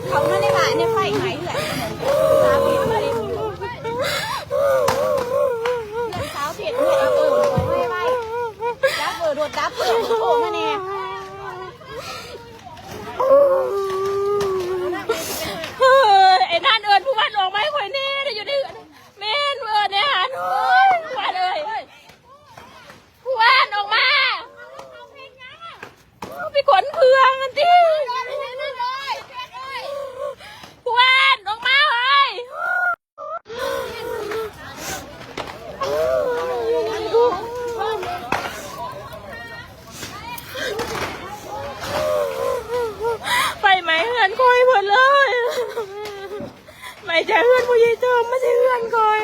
ເຂົາມາໄດ້ຫຼາຍໃນໄຟໄໝເອື້ອຍ ສາວເພັດເພິ່ນ ເພື່ອນສາວເພັດເພິ່ນ ເອີ ໄວໆ ດັບເບີ ໂດດດັບເບີ ໂທມາແດ່. ເອີ ໄອ້ນັ່ນເອີ້ນຜູ້ບ້ານອອກມາໃຫ້ຂ້ອຍແດ່ ໄດ້ຢູ່ໃນເຮືອນ. ແມ່ນ ເອີ້ນແດ່ຫັ້ນ ໂອ້ຍ ຜູ້ບ້ານເອີຍ ຜູ້ບ້ານອອກມາ ໄປຂົນເຄື່ອງຫັ້ນຕິ ຜູ້ບ້ານອອກມາເອີຍ. ໄຟໄໝເຮືອນຂ້ອຍເບິດເລີຍ ໄໝຈາກເຮືອນພໍ່ໃຫຍ່ຈອມມາໃສ່ເຮືອນຂ້ອຍ.